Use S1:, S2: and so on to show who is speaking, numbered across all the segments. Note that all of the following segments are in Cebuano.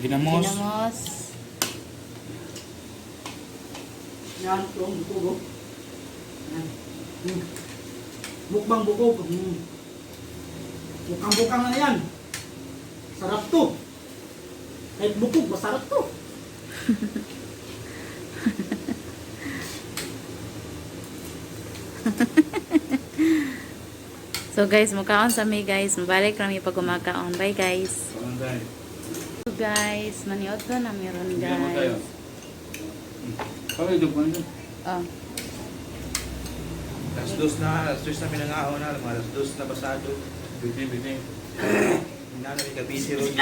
S1: Ginamos.
S2: Ginamos.
S3: Yan, itong bukog, oh. Yan. Mukbang bukog. Bukang-bukang na yan. Sarap to. Kahit bukog, masarap to.
S2: So guys, mukaon sa mi guys. Mabalik kami pag kumakaon. Bye guys.
S1: Kaon tayo.
S2: So guys, maniod to na meron
S1: Hindi naman tayo.
S2: guys.
S1: Kami ito po nito.
S2: Oh.
S4: Alas 2 na minangaon na, mga alas 2 na basado.
S1: Bitin, bitin.
S4: Hindi na namin kabisi ron.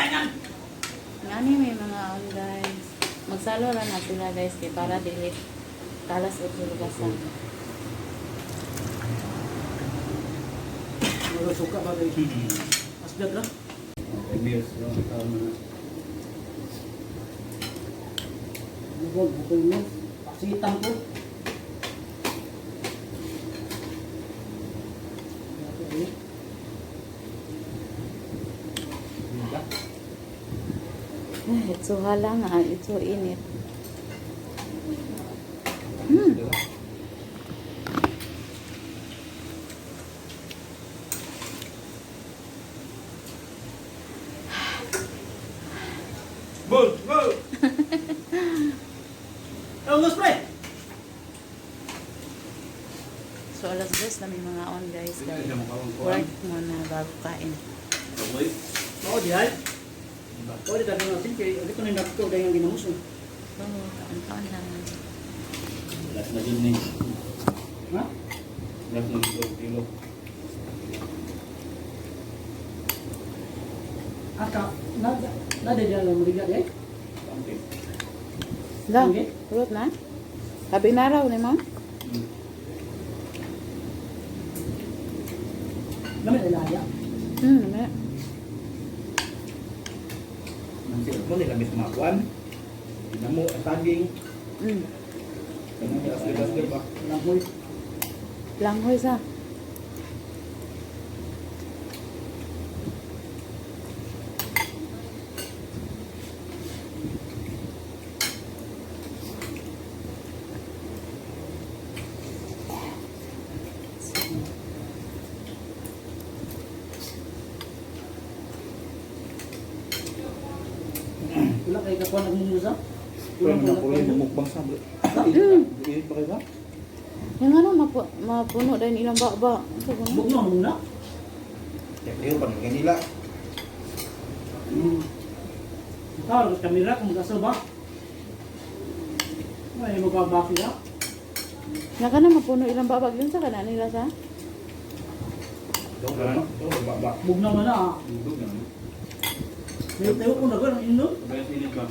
S2: Ngani may mga on guys. Magsalo ra na sila guys kay para dili talas og lugasan.
S3: Mga suka ba kayo? Asdag ra.
S1: Okay, meals. Kaon mo na.
S3: Bukog, bukog mo. Pasitan ko.
S2: Ay, itso hala nga, itso init.
S4: Go! Go!
S3: Eh, ulos pre!
S2: So alas 2 na may mga on guys.
S1: Hindi siya mukaon ko.
S2: Work muna bago kain.
S1: Okay.
S3: Oo, di ay. Oo, di tayo natin kay ali ko na nakto dahil ang ginamos. Oh.
S2: So, kaon-kaon lang.
S1: Last na din ni.
S3: Ha?
S1: Last na dito, kilo.
S3: Aka, na na di diyan lang mariga di ay.
S1: Okay.
S2: La,
S3: Okay.
S2: pulot na? Sabi na raw ni ma'am.
S3: Lamit ay laya.
S2: May.
S4: Nansi mo nila mis mga kuan. Ginamo ang saging.
S1: Kanang asli-asli ba?
S3: Lamhoy.
S2: Langhoy sa.
S3: Wala kay kakuan nagmumusa.
S1: Pero na kulay mukbang sa bro. Init pa kayo ba?
S2: Yung ano, mapuno dahil ilang baba. Ito ba na?
S3: Bugno muna.
S4: Kaya pa nila.
S3: Tawag ko kamera kung mag-asal ba. Ay, magbabaki na.
S2: Nga ka na mapuno ilang baba. Yun sa kana nila sa?
S4: Ito, ba ba.
S3: Bugno na na. Ah.
S1: Dugdug na.
S3: May tayo ko na ang inom.
S1: Sabi init ba?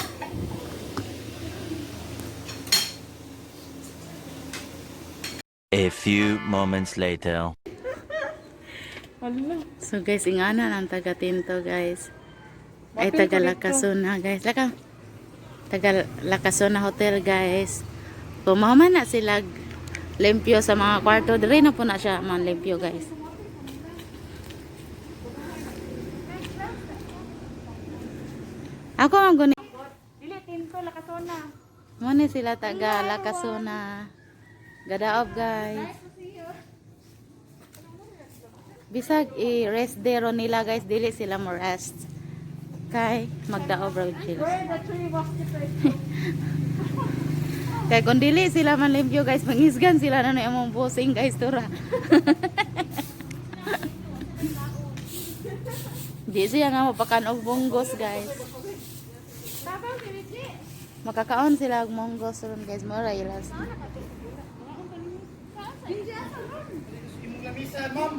S5: A few moments later.
S2: So guys, ingana ng taga Tinto guys. Ay taga Lacasona guys. Laka. Taga Lacasona Hotel guys. Pumama na sila limpyo sa mga kwarto. Dire na po na siya man limpyo guys. Ako ang guni.
S6: Dili, Tinto, Lacasona.
S2: Muna sila taga Lacasona. Gadaob guys. Bisag i-rest day ro nila guys, dili sila mo rest. Kay magdaob ra gud sila.
S6: Where the tree was
S2: Kay kung dili sila man limpyo guys, mangisgan sila na na imong busing guys tura. Di siya nga mapakan og munggos guys. Makakaon sila og munggos ron guys, mo ra ilas.
S4: Imong lamisa, ma'am.